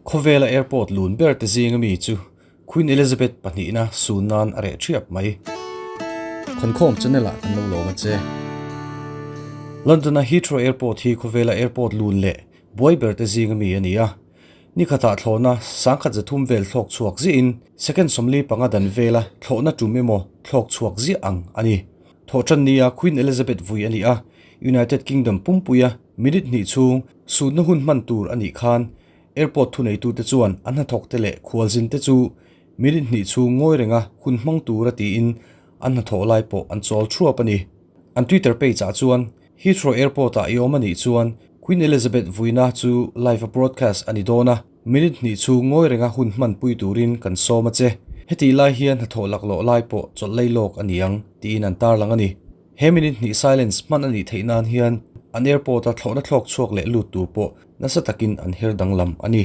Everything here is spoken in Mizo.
Khawvela airport lun ber te zinga mi chu Queen Elizabeth pahnihna sun nan a reh thiap mai. Khawnkhawm channel ah kan lo lawm a che. London a Heathrow Airport hi khawvela airport lun leh buai ber te zinga mi a ni a. Ni khatah thlawhna 1300 vel thlawk chhuak ziahin second 45 dan vela thlawhna tum emaw thlawk chhuak ziah ang a ni. Thawhtan nia Queen Elizabeth vui a ni a, United Kingdom pumpuia minute hnih chhung sutna hun hman tur a nih khan airport thuneitute chuan an hnathawkte leh khualzinte chu minute hnih chhung ngawi renga hun hmang tur a tiin an hnathawh lai pawh an chawl thuap a ni. An Twitter page ah chuan Heathrow Airport ah i awm a nih chuan Queen Elizabeth vuina chu live a broadcast a ni dawn a, minute hnih chhung ngawi renga hun hman pui turin kan sawm a che. Hetih lai hian hnathawh laklawh lai pawh chawlh lei lawk a ni ang tiin an tarlang a ni. He minute hnih silence hman a nih theih nan hian an airport a thlawhna thlawk chhuak leh lut tur pawh nasa takin an her danglam a ni.